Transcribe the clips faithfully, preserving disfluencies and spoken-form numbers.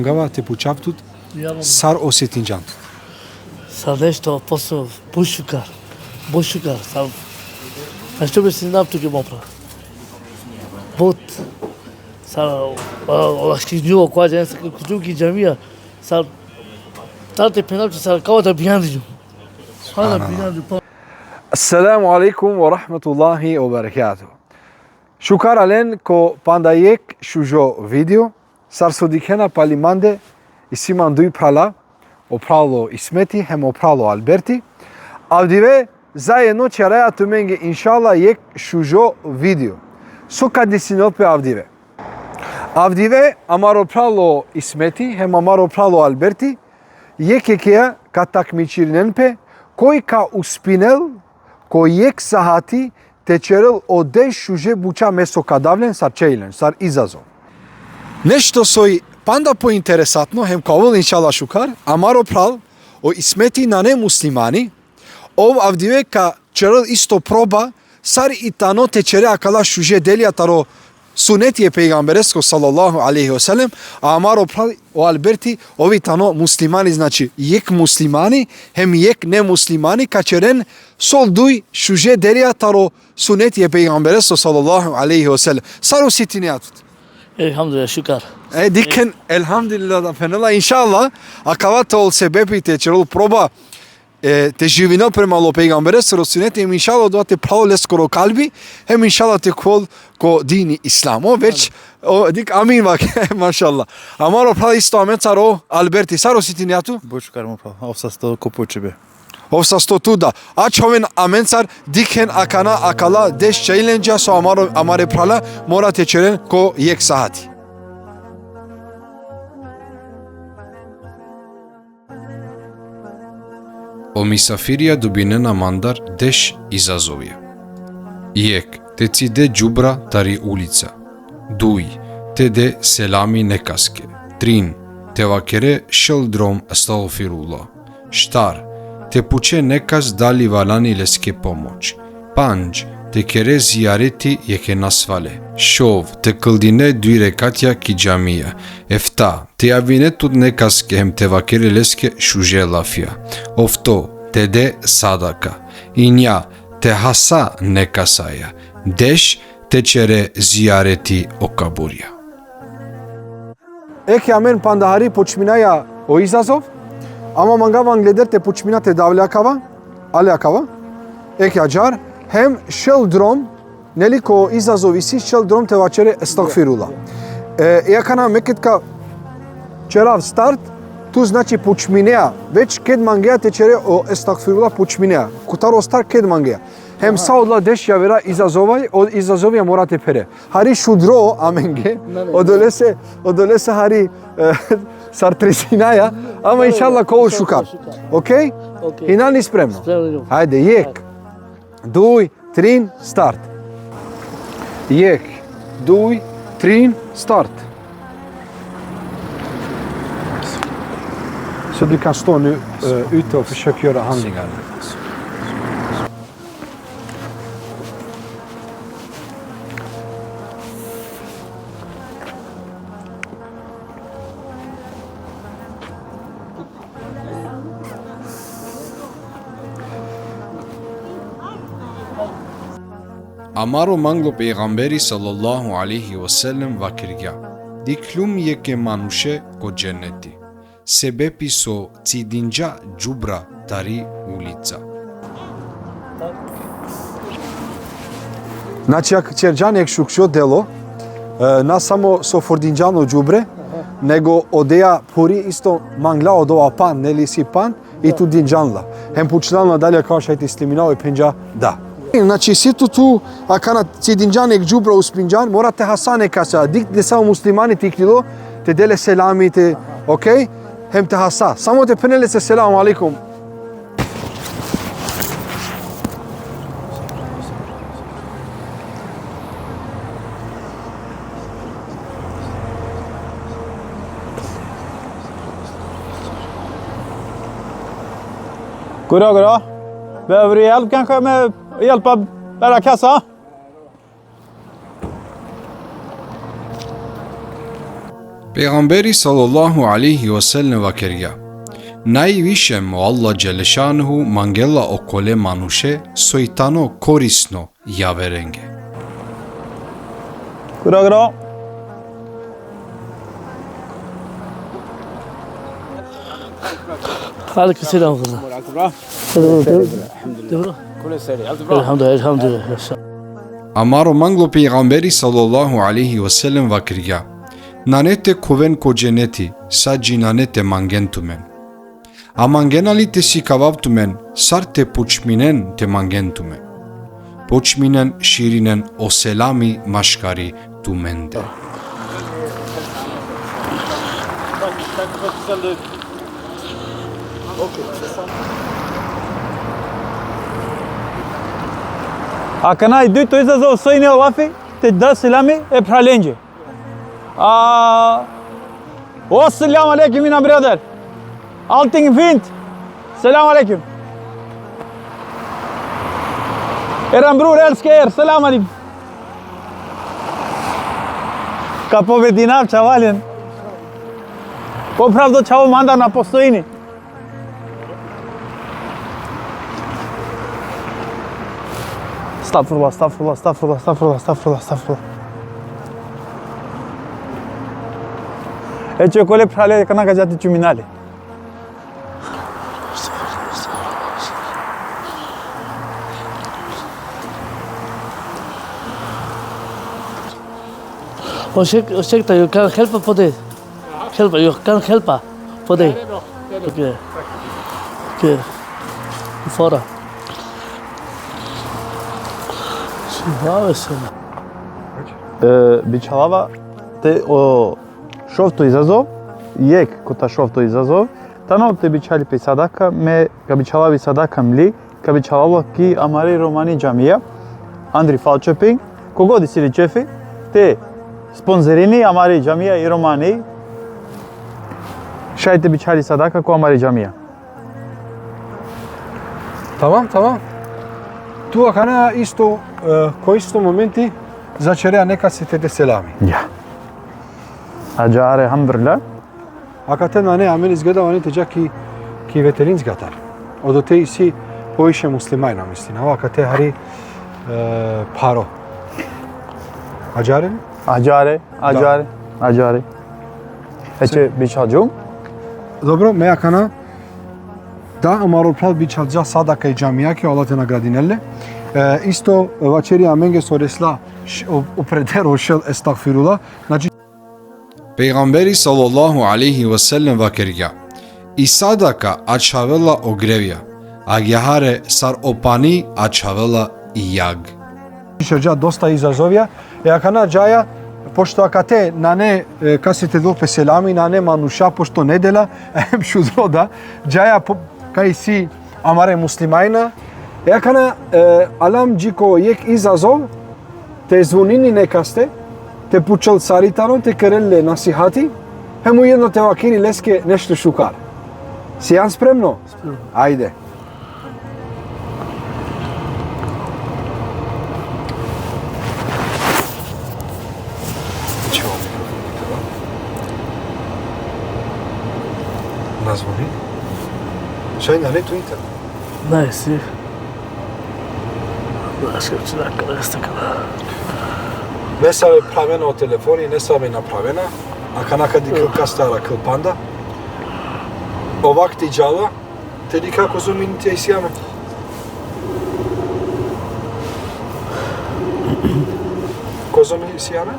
Mangava te pučav tut, sar osetinđan tut? Sar nešto posebno, but šukar. But šukar, sar nešto mislinđam tuke, mo phral. But, sar, a, ola šti dnjo, kova džan, sar kućum ki džamija, sar, sar te phenav, sar kava da bijan džum. Kava da bijan džum. Subhanallah. Esselamu alejkum ve rahmetullahi ve berekatuhu. Šukar alen ko panda jekh šužo video. Sar so dikhena pali mande, isi man duj phrala, o phral o Ismeti hem o phral o Alberti. Avdive zajedno ćeraja tumenge, inšallah, jekh šužo video. So ka desinol pe avdive? Avdive amaro phral o Ismeti hem amaro phral o Alberti jekh jekheja ka takmičirinen pe koj ka uspinel ko jekh sahati te ćerel o deš šuže buća me so ka dav len sar challenge, sar izazov. Nešto soj panda pointeresantno, hem ka ovel inšallah šukar, amaro phral o Ismeti nane muslimani, ov avdive ka ćerel isto proba, sar i tano te ćere akala šuže delija taro suneti e pejgamberesko sallallahu alejhi ve sellem, a amaro phral o Alberti, ov i tano muslimani, znači, jekh muslimani, hem jekh nemuslimani, ka ćeren sol duj šuže delija taro suneti e pejgamberesko sallallahu alejhi ve sellem. Sar osetinea tut? Elhamdulillah, šukar. E, dikhen, elhamdulillah da phenela, inšallah, akava te ol sebepi te ćerol proba, e, te živinel prema o pejgamberesoro suneti, hem inšallah odova te phralol leskoro kalbi, hem inšallah te khuvel ko dini islam. O, već, o, dik, amin vak, mašallah. Amaro phral isto amencar o Alberti, sar osetinea tu? But šukar, mo phral, ov sasto ko pučibe. Ov sasto tu da. Ač hoven amencar, dikhen akana akala deš challenge so amaro, amare phrala mora te ćeren ko jekh sahati. O misafirja dobinena mandar deš izazovja. Jekh, te cide džubra tari ulica. Duj, te de selami nekaske. Trin, te vakere šel drom estagfirullah. Štar, te puče nekas dali valani leske pomoć. Pandž, te kere zijareti jekhe nasvale. Šov, te kldine duj rekatja ki džamija. Efta, te javine tut nekaske hem te vakere leske šuže lafja. Ofto, te de sadaka. Inja, te hasa nekasaja. Deš, te ćere zijareti o kaburja. Eke amen panda hari počminaja o izazov, ama mangava angleder te počmina te dav le akava, ale akava, eke ađar, hem šel drom, neli, ko izazov isi šel drom te vaćere estagfirullah. E, e akana me ked ka ćerav start, tu znači počminea, već ked mangea te ćere o estagfirullah počminea. Kotar o start ked mangea. Hem sa odola deš javera izazovja, o izazovja mora te phere. Hari šudro amenge, odolese, odolese hari, e, sar tresinaja, ama inšallah ka ol šukar. Okej? Okej. Hine li spremno? Spremno. Hajde, jekh, duj, trin, start. Jekh, duj, trin, start. Så du kan stå nu, eh, ute och försöka göra handlingar. Amaro manglo pejgamberi sallallahu alejhi ve sellem vakergja: Dikhlum jekhe manuše ko dženeti, sebepi so cidinđa džubra tari ulica. Znači, ak ćerđan jekh šukšo delo, e, na samo so furdinđan o džubre, nego odeja phuri isto mangla odova pan, neli si pan, i tu dinđan la. Hem pučlan la dali akava šaj te islamina, oj phenđa da. Znači, si tu tu, akana cidinđan jekh džubra, uspinđan, mora te hasa nekasa, dik de sa o muslimani te iklilo, te de le selami, te, okej? Hem te hasa. Samo te phene lese selamu alejkum. Gura, gura. Behöver du hjälp kanske med att hjälpa bära kassa? Pejgamberi sallallahu alejhi ve sellem vakergja: Najviše mo Allah dželešanuhu mangela okole manuše soj tano korisno javerenge. Kuro, kuro. Alejkum selam. Dobro, dobro. Dobro. Elhamdulillah, elhamdulillah. Amaro manglo pejgamberi sallallahu alejhi ve sellem vakergja: Nane te khuven ko dženeti, sa dži nane te mangen tumen. A mangena li te sikavav tumen, sar te počminen te mangen tumen. Počminen širinen o selami maškari tumende. Akana i dujto izazov soj ine o lafi, te da selami e phralenđe. A, o selam alejkum, mina brother. Alting fint. Selam alejkum. Eran bror elsker er. Selam alejkum. Ka pobedinav, čhavalen. Popravdo čhavo manda na postojini. Estagfirullah, estagfirullah, estagfirullah, estagfirullah, estagfirullah, estagfirullah. E, če kole phrale, kana ka džati čuminale. O šek, o šek, ta, you can help for this. Help, you can help for this. Okay. Okay. Fora. Sivave se. E, bičhalava te o šovto izazov, jek kota šovto izazov, tano te bičhali pe sadaka, me ka bičhalavi sadaka mli, ka bičhalavla ki amari romani džamija, Andri Falköping, kogod isi li čefi, te sponzorini amari džamija i romani, šaj te bičhali sadaka ko amari džamija. Tamam, tamam. Tu akana isto, e, ko isto momenti začerea nekase te de selami. Ja. Ađahar, elhamdulillah. Akate nane, amen izgleda vani te dža ki, ki vetelinski katar. Odote isi poviše muslimajna, mislinava, akate hari, e, pharo. Ađahar? Ađahar, ađahar, ađahar. E, če bičhalđum? Dobro, me akana da amaro phral bičhalđa sadaka i džamijake, Allah te nagradinel le. E, isto vaćeri amenge so resla š-, o, o preder o šel, estagfirullah. Znači, pejgamberi sallallahu alejhi ve sellem vakergja: I sadaka ačhavela o grevja, agjaar sar o pani ačhavela i jag. Šerđa dosta izazovja, e akana džaja, pošto akate nane, e, kase te del pe selami, nane manuša, pošto nedela, em šudro da, džaja po, kaj si amare muslimajna, e akana, e, alam dži ko jek izazov, te zvonini nekaste, te pučel sar i tano, te kerel le nasihati, hem ujedno te vakeri leske nešto šukar. Sian spremno? Spremno. Ajde. Nazvoni. Šaj nane tu internet? Naj si. Znaš, kako će da kada jeste kada. Nesave pravena o telefoni, nesave napravena, a kana ka dikhel ka stara kel panda. O vakti džala, te dikha kozom minutja isi amen. Kozom isi amen?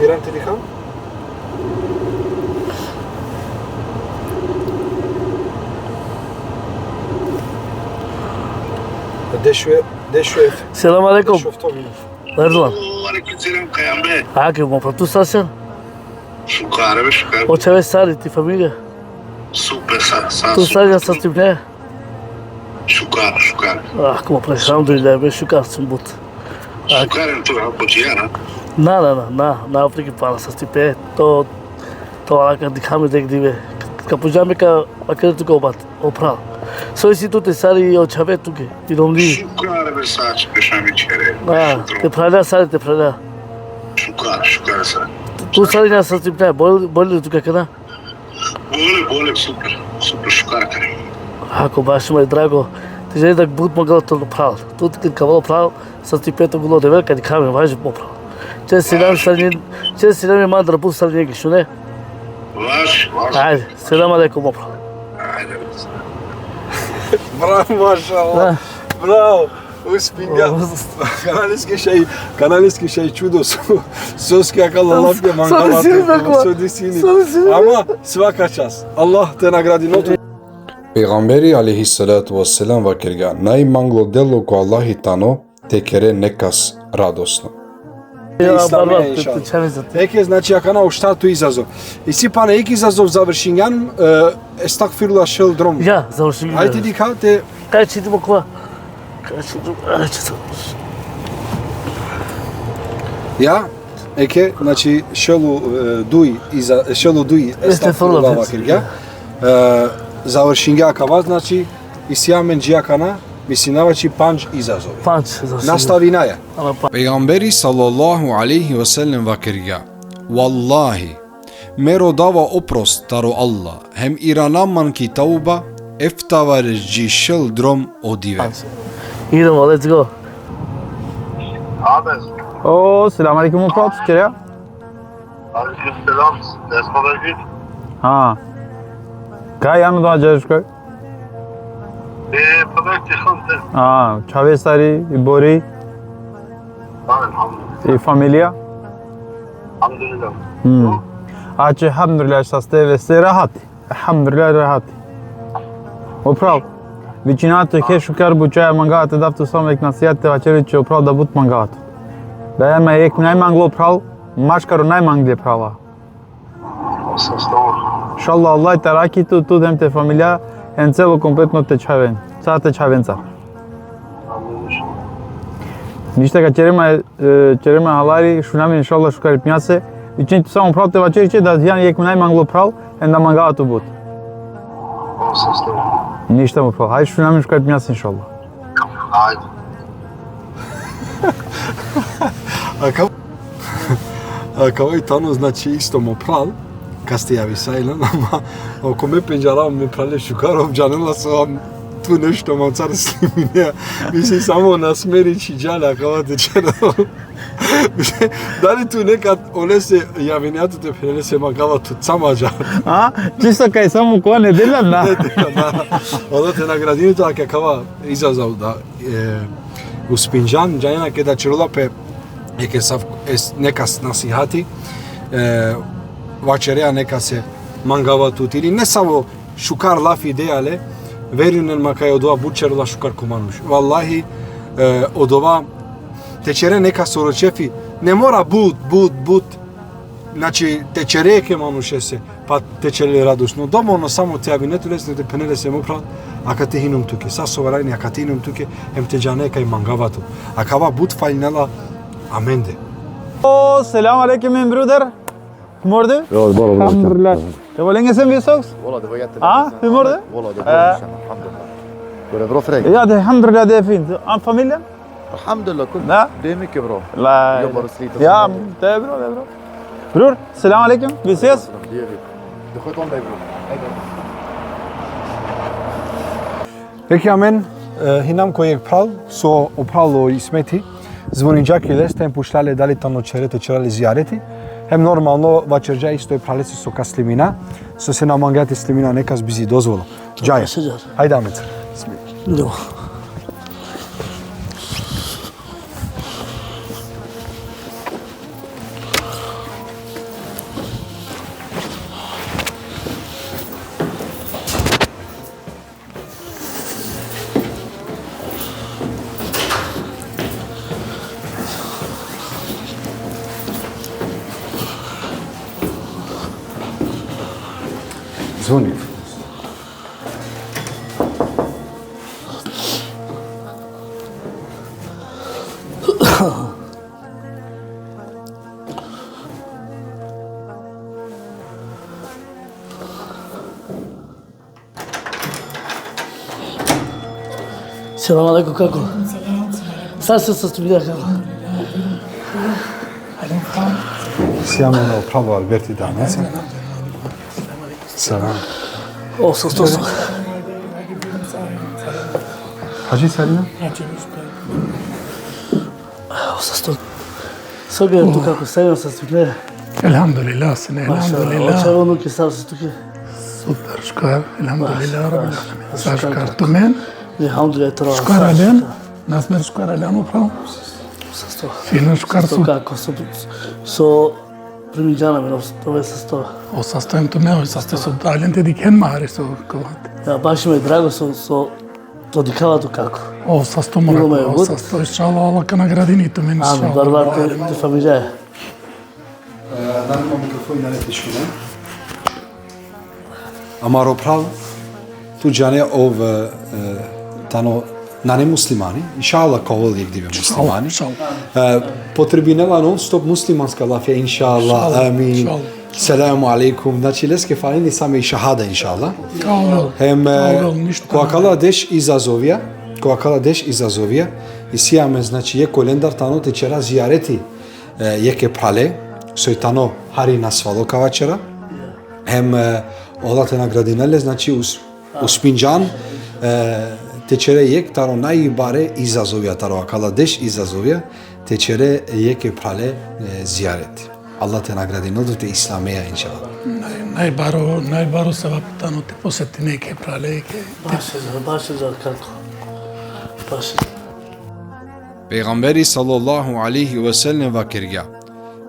Iran, te dikha? Dešuef, dešuef. Selam alejkum. Dešuefto minut. Erdogan. Alejkum selam, Kajan be. Ake, mo, pa tu sasel? Šukar, be, šukar. O čhave sar i, ti familija? Super, sa, sa, tu super. Sar ja sa ti ne? Šukar, šukar. Ah, como pre, elhamdulillah, be, šukar sam but. Šukar em tu, ha, počija, na? Na, na, na, na, na, Afriki pana sa stipe, to, to, ala ka dikhame dek dive. Ka puđame ka, akere tu ka obat, o phral. So isi tute sar i o čhave tuke, i romni. Šukar, be, sa, čekešami čhere. Ah, te phralja sar, te phralja. Šukar, šukar sa. Tu sar injan sa cipnja, bolji, bolji li tuke akana? Bolje, bolje, super, super, šukar akana. Ako baš mi je drago, te želim da but mangava tano phral. Tu kad ka avel o phral, sa cipnja tut, o Devel ka dikhavel, važi mo phral. Čer selam sar injan, čer selam mandar but sar injan, šune? Važi, važi. Ajde, selam alejkum mo phral. Ajde. Bravo, mašallah. Da. Bravo. Uspinja. Kanaliske šaj, kanaliske šaj čudo so, soske akala lafija mangava tut, so disini. Ama svaka čast. Allah te nagradinel tut. Pejgamberi alejhi salatu ve selam vakergja: najmanglo delo ko Allahi tano te kere nekas radosno. Ja, islamija, baba, inšallah. Te, te čavi za te. Eke, znači, akana o štarto izazov. Isi pana jekh izazov, završingjan, e, estagfirullah šel drom. Ja, završingjan. Ajde, dikha te. Kaj čitimo kova? Kaj čitimo? Aj, čitimo. Ja, eke, znači, šel u, e, duj, iza, šel u duj, estagfirullah vakergja. E, završingja akava, znači, isi amen dži akana, mislinava či pandž izazov. Pandž izazov. Nastavinaja. Ama pa- Pejgamberi sallallahu alejhi ve sellem vakergja: Vallahi, me rodava oprost taro Allah, hem irana man ki tauba, eftavar dži šel drom o dive. Idemo, let's go. Amen. O, selam alejkum, o phral, čereja? Alejkum selam. Nesmo da git? Ha. Kaj ano da džaškoj? E, pa da ti hal te. A, čhave sari, i bori? Elhamdulillah. I familija? Elhamdulillah. Hmm. Ače, elhamdulillah, saste ve se rahati. Elhamdulillah, rahati. O phral, vičina tut, ke šukar bučaja, mangava te dav tut samo jekh nasijat, te vaćeri či o phral da but mangava tut. Da ja me jekh najmanglo phral, maškaro najmangle phrala. Inšallah, Allah te arakhi tut, tut hem te familija, hem celo kompletno te čhaven. Sa te čhavencar. Ništa, ka ćerem, e, ćerem halali, šunam inšallah šukar pnjase. Vičin tut samo phral te vaćeri če da jan jekh najmanglo phral, hem da mangava tut but. Ništa mo phral. Haj šunam šukar pnjase inšallah. Ajde. Aka-, akava i tano, znači, isto mo phral, kaste javisajlan, ama oko me pendžarava, me phrale šukar ov, džanela so am tu nešto mancar sliminea. Mislim, samo nasmeri či džala, akava te ćera. Mislim, dali tu nekad olese javinea tut te phenele se mangava tut, samo dža? A? Čisto kaj samo ko nedelja, na? Nedelja, da. Allah te nagradini tut, akava izazov da, e, uspinđan, džanena, keda ćerela pe eke sav, es, nekas nasihati, e, vaćerea nekase mangava tut, ili nesavo šukar lafi dea le, verujnen ma kaj odova but ćerela šukar ko manuš. Vallahi, e, odova te ćere nekas oro ćefi, ne mora but, but, but, znači, te ćere eke manušese, pa te ćere le radosno. Dovoljno samo te javine tu lese, te phenele se mo phral, akate hinum tuke. Sa so valjani, akate hinum tuke, hem te džane kaj mangava tut. Akava but falinela amende. O, selam alejkum, mein Bruder. Hur mår du? Ja, det är bara bra. Alhamdulillah. Det var länge sedan vi sågs. Wallah, det var jättelänge sedan. Ja, hur mår du? Wallah, det är bra, brorsan. Alhamdulillah. Går det bra för dig? Ja, det, alhamdulillah, det är fint. An familien? Alhamdulillah, kul. Ja? Det är mycket bra. Jobbar och sliter som vanligt. Ja, det är bra, det är bra. Bror, selam alejkum. Vi ses. Det gör vi. Du sköter om dig, bror. Hej då. Eke amen, e, hinam ko jekh phral, so o phral o Ismeti, zvoninđa ki leste, hem pučlja le dali tano ćhere te ćera le zijareti, hem normalno vaćerđa isto e phralese so ka slimina, so se na mangea te slimina nekas bizi dozvola. Džaja. Hajde, amen. Bismillah. Zvoni. Selam alejkum, kako? Selam, selam. Sa se sastavlja, kako? Siamo pravo Alberti danas. Selam. Oso, oso, oso. Haji Salima? Oso, oso. Sobi, tu kako staješ, oso, ne? Elhamdulillah, sine, mašallah, elhamdulillah. O čemu ki sar si tuke? Super, šukar, elhamdulillah, mašallah, rabbil alamin. Mašallah, šukar, šukar. Tumen? Elhamdulillah, tro. Šukar alen, nasmer šukar alen, upravo. Sasto. Fino šukar. Sasto su. Kako so, so priminđana me, no, to je sasto. O sasto em tumen, o sasto so alen te dikhen ma hari so kovat. Ja, baš mi je drago so, so to dikhava tu kako. O sasto mora, o sasto, inšallah, Allah ka nagradini tumen, inšallah. Amin, barbar tu, tu familija. E, nane ma mikrofoni, nane tiškine. Amaro phral, tu džane ov, e, tano nane muslimani, inšallah ka ovel jek dive muslimani. Inšallah, inšallah. E, potrebinela non stop muslimanska lafija, inšallah, inšallah, amin. Inšallah. Selamu alejkum. Znači, leske falini samo i šahada, inšallah. Ka ovel. Hem, e, ka ovel, ništa, ko akala deš izazovija, ko akala deš izazovija, isi amen, znači, jek olendar tano te ćera zijareti, e, jeke phrale, soj tano hari nasvalo ka vaćera. Hem, e, Allah te nagradinel le, znači, us-, uspinđan, e, te ćere jek taro najbare izazovija, taro akala deš izazovija, te ćere jeke phrale, e, zijaret. Allah te nagradinel tut te islameja, inšallah. Naj-, najbaro, najbaro sevap tano te posetine jeke phrale, jeke. Baš e za, baš e za kako. Baš e za. Pejgamberi sallallahu alejhi ve sellem vakergja: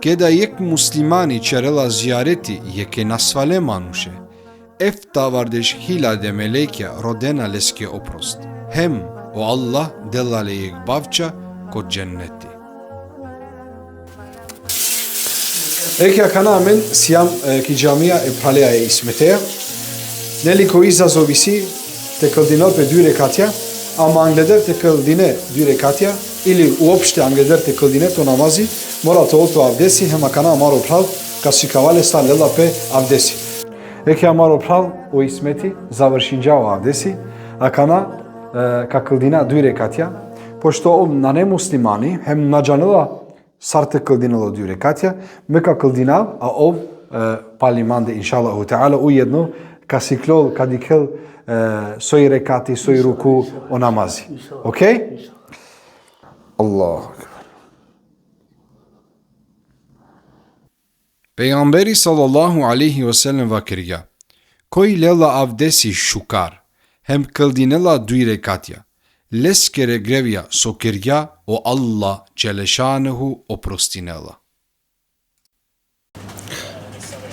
Keda jek muslimani ćerela zijareti jeke nasvale manuše, efta vardeš hiljade melekja rodena leske oprost. Hem o Allah dela le jek bavča ko dženneti. Eke akana amen sijam, e, ki džamija e phraleja e Ismeteja. Neli ko izazov isi te kldinel pe duj rekatja, ama angleder te kldine duj rekatja, ili uopšte angleder te kldine to namazi, mora te ol to avdesi, hem akana amaro phral ka sikava le sar lela pe avdesi. Eke amaro phral o Ismeti završinđa o avdesi, akana, e, ka kldina duj rekatja, pošto ov nane muslimani, hem na džanela sar te kldinel o duj rekatja, me ka kldinav, a ov, e, pali mande, inšallahu teala, ujedno ka siklol, ka dikhel, e, soj rekati, soj ruku o namazi. Okej? Allahu ekber. Pejgamberi sallallahu alejhi ve sellem vakergja: Koj lela avdesi šukar, hem kldinela duj rekatja, leskere grevja so kergja, o Allah dželle šanuhu oprostinela.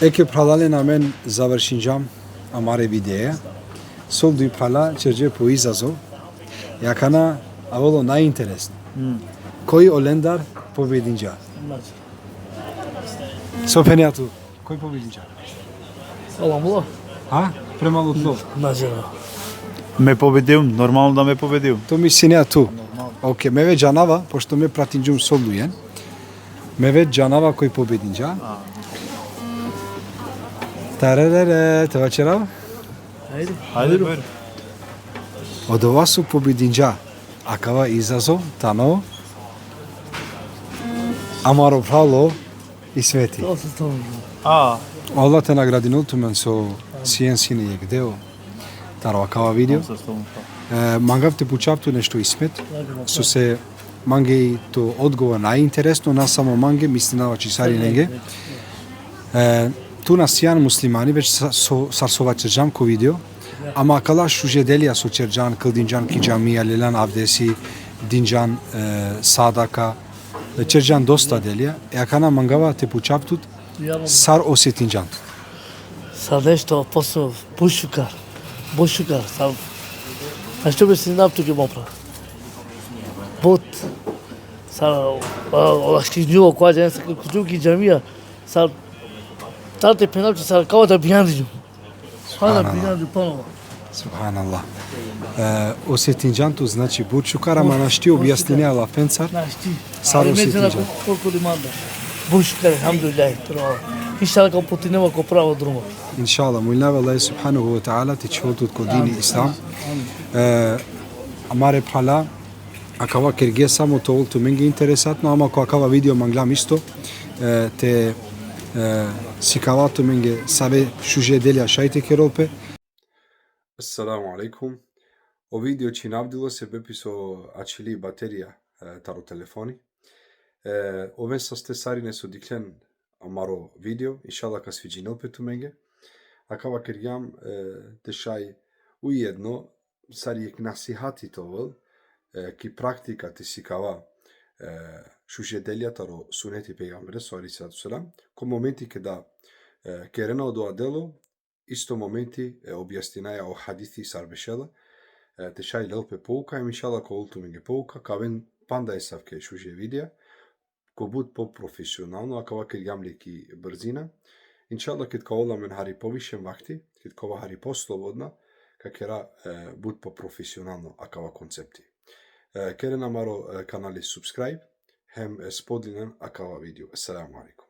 Eke phralalen, amen završinđam amare videja. Sol duj phrala ćerđe po izazov. Akana avelo najinteresno. Hmm. Koj olendar pobedinđa? Znači. So phenea tu? Koj pobedinđa? Ola mulo. Ha? Prema lutlo. Znači. Me pobedium, normalno da me pobedium. To mislinea tu. Normalno. Okej, me već džanava, pošto me pratinđum sol dujen. Me već džanava koj pobedinđa. A. Tararara, te vaćerav? Hajde. Hajde, bujrum. Odova so pobedinđa akava izazov tano amaro phral o Ismeti. To se to. A. Allah te nagradinel tumen so sien sine jek deo taro akava video. E, mangav te pučav tut nešto, Ismet, so se mange i to odgovor najinteresno, na samo mange, mislinava či sarinenge. E, tu na sian muslimani, već sa-, so, sar so vaćerđam ko video, ama akala šuže delija so ćerđan, kldinđan ki džamija, leljan avdesi, dinđan, e, sadaka, ćerđan dosta delija, e akana mangava te pučav tut, sar osetinđan tut? Sar nešto posebno, but šukar, but šukar, sar, nešto bi si nam tuke mopra. But, sar, a, a, šti dnjo, kova džan, sar kuću ki džamija, sar, sar te phenav, sar kao da bijan dinđum. Subhanallah. Subhanallah. E, osetinđan tut, znači, but šukar, ama našti objasnine lafencar. Našti. Sar osetinđan. Koliko demanda. But šukar, elhamdulillah. Inšallah ka uputinel ma ko pravo drumo. Inšallah, molinav Allah subhanahu ve teala te čhol tut ko dini islam. Amin. E, amare phrala, akava kerge samo te ol tumenge interesantno, ama ko akava video manglam isto e, te, e, sikava tumenge save šuže delja šaj te kerol pe. Assalamu alaikum. O video čhinavdilo sebepi so ačhili baterija, e, taro telefoni. E, oven saste sarine so dikhlen amaro video, inšallah ka sviđinel pe tumenge. Akava kergjam, e, te šaj ujedno sar jekh nasihati te ovel, e, ki praktika te sikava, e, šuže delja taro suneti pejgambereso, alejhi salatu selam, ko momenti keda, e, kerena odova delo, isto momenti, e, objasninaja o hadithi sar bešela, e, te šaj lel pe pouka, em inšallah ka ovel tumenge pouka, ka aven panda esavke šuže videa, ko but po profesionalno, akava kergjam le ki brzina. Inšallah ked ka ovel amen hari poviše vakti, ked ka ova hari poslobodna, ka kera, e, but po profesionalno akava koncepti. E, keren amaro, e, kanali subscribe, hem, e, spodelinen akava video. Assalamu alaikum.